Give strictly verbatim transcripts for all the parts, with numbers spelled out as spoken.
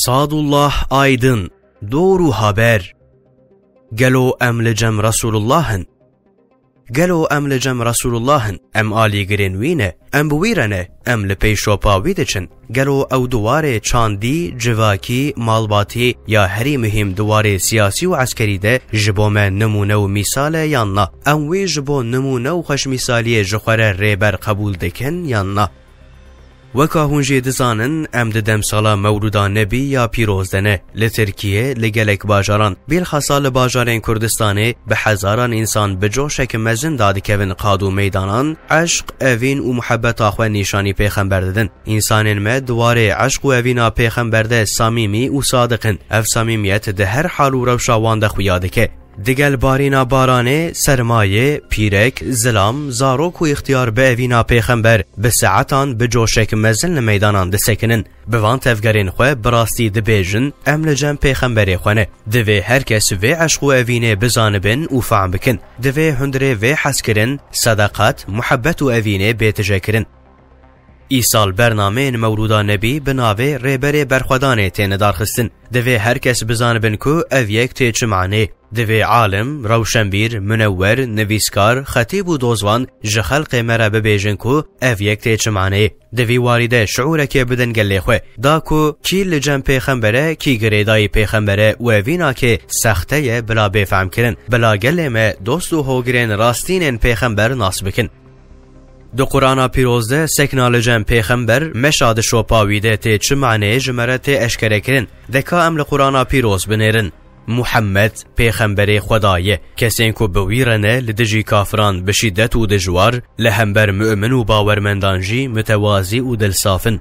Sadullah Aydın, Doğru Haber. Gelo em li cem Resulullah in? Gelo em li cem Resulullah in? Em alîgirên wî ne? Em bi wî re ne? Em li pey şopa wî diçin? Gelo ew di warê çandî, civakî, malbatî ya herî muhîm di warê siyasî û eskerî de ji bo me nimûne û mîsal e yan na? Em wî ji bo nimûne û xweşmîsaliyê ji xwe re rêber qebûl dikin yan na? Weka hûn jî dizanin, em di demsala Mewlûda Nebî ya pîroz de ne. Li Tirkiyê, li gelek bajaran, bilxasa li bajarên Kurdistanê, bi hezaran însan bi coşek mezin dadikevin qad û meydanan, eşq, evîn û muhebbeta xwe nîşanî pêxember didin. Însanên me di warê eşq û evîna pêxember de samîmî û sadiq in. Ev samîmiyet di her hal û rewşa wan de xuya dike. Digel barîna baranê, sermayê, pîrek, zilam, zarok û îxtiyar bi evîna pêxember bi saetan bi coşek mezin li meydanan disekinin. Bi van tevgerên xwe bi rastî dibêjin, em li cem pêxemberê xwe ne. Divê her kes vê eşq û evînê bizanibin û fehm bikin. Divê hundirê vê hezkirin, sedeqat, muhebbet û evînê bê tijekirin. Îsal bernameyên Mewlûda Nebî bi navê Rêberê Berxwedanê têne darxistin. Divê her kes bizanibin ku ev yek tê çi manê. Divê alim, rewşenbîr, munewwer, nivîskar, xetîb û dozwan ji xelqê me re bibêjin ku ev yek tê çi manê. Di vî warî de şiûrekê bidin gelê xwe. Da ku kî li cem pêxember e, kî girêdayî pêxember e û evîna kê sexte ye bila bê fehmkirin. Bila gelê me dost û hogirên rastînên pêxember nas bikin. Di Qur'ana pîroz de sekna li cem pêxember, meşa di şopa wî de tê çi maneyê ji me re tê eşkerekirin. De ka em li Qur'ana pîroz binêrin. Muhammed pêxemberê Xweda ye. Kesên ku bi wî re ne li dijî kafiran bi şîdet û dijwar, li hember mu'min û bawermendan jî mutewazî û dilsaf in.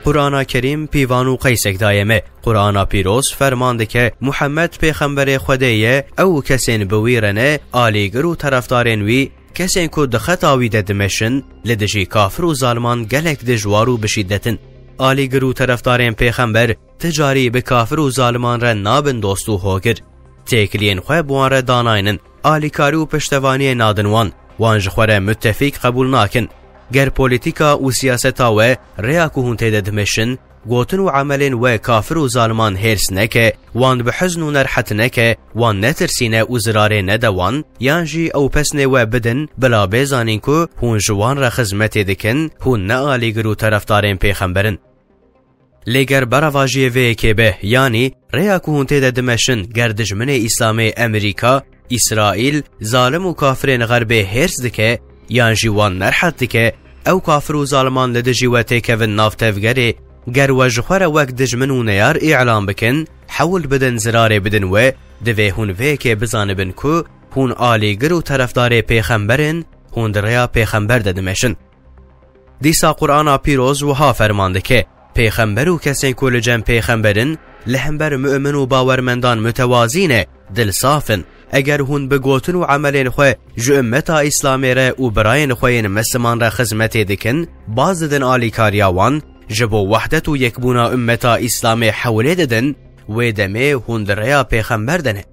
Qur'ana Kerîm pîvan û qeysek daye me. Qur'ana pîroz ferman dike, Muhammed pêxemberê Xwedê ye, ew û kesên bi wî re ne, alîgir û terefdarên wî, kesên ku di xeta wî de dimeşin, li dijî kafir û zaliman gelek dijwar û bi şîdet in. Alîgir û terefdarên pêxember ti carî bi kafir û zaliman re nabin dost û hogir. Têkiliyên xwe bi wan re danaynin. Alîkarî û piştevaniyê nadin wan. Wan ji xwe re muttefîk qebûl nakin. Ger polîtîka û siyaseta we, rêya ku hûn tê de dimeşin, gotin û emelên we kafir û zaliman hêrs neke, wan bi hizn û nerhet neke, wan netirsîne û zirarê nede wan, yan jî ew pesnê we bidin, bila bê zanîn ku hûn ji wan re xizmetê dikin, hûn ne alîgir û terefdarên pêxember in. Lê ger berevajiyê vê yekê be, yanî rêya ku hûn tê de dimeşin, ger dijminê Îslamê Amerîka, Îsraîl, zalim û kafirên Xerbê hêrs dike, yan jî wan nerhet dike, ew kafir û zaliman li dijî we têkevin nav tevgerê, ger we ji xwe re wek dijmin û neyar îlan bikin, hewl bidin zirarê bidin we, divê hûn vê yekê bizanibin ku hûn alîgir û terefdarê pêxember in, hûn di rêya pêxember de dimeşin. Dîsa Qur'ana pîroz wiha ferman dike, Pêxember û kesên ku li cem pêxember in, li hember mu'min û bawermendan mutewazî ne, dilsaf in. Eger hûn bi gotin û emelên xwe ji ummeta Îslamê re û birayên xwe yên Misliman re xizmetê dikin, baz didin alîkariya wan, ji bo wehdet û yekbûna ummeta Îslamê hewlê didin, wê demê hûn di rêya pêxember de ne.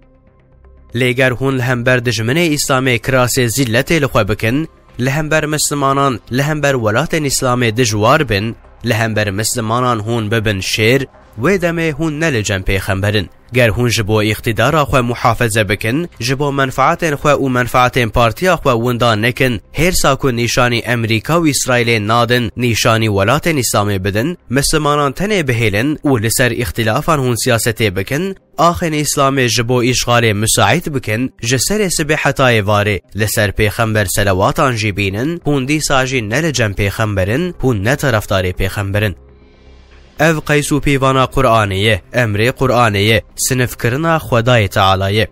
Lê ger hûn li hember dijminê Îslamê kirasê zîlletê li xwe bikin, li hember Mislimanan, li hember welatên Îslamê dijwar bin, li hember Mislimanan hûn bibin şêr, wê demê hûn ne li cem pêxember in. Ger hûn ji bo îqtîdara xwe muhafeze bikin, ji bo menfaetên xwe û menfaetên partiya xwe winda nekin, hêrsa ku nîşanî Amerîka û Îsraîlê nadin, nîşanî welatên Îslamê bidin, Mislimanan tenê bihêlin û li ser îxtilafan hûn siyasetê bikin, axên Îslamê ji bo îşxalê misaîd bikin, ji serê sibê heta êvarê li ser pêxember selewatan jî bînin, hûn dîsa jî ne li cem pêxember in, hûn ne terefdarê pêxember in. Ev qeys û pîvana Qur'anê ye, emrê Qur'anê ye, sinifkirina Xwedayê Teala ye.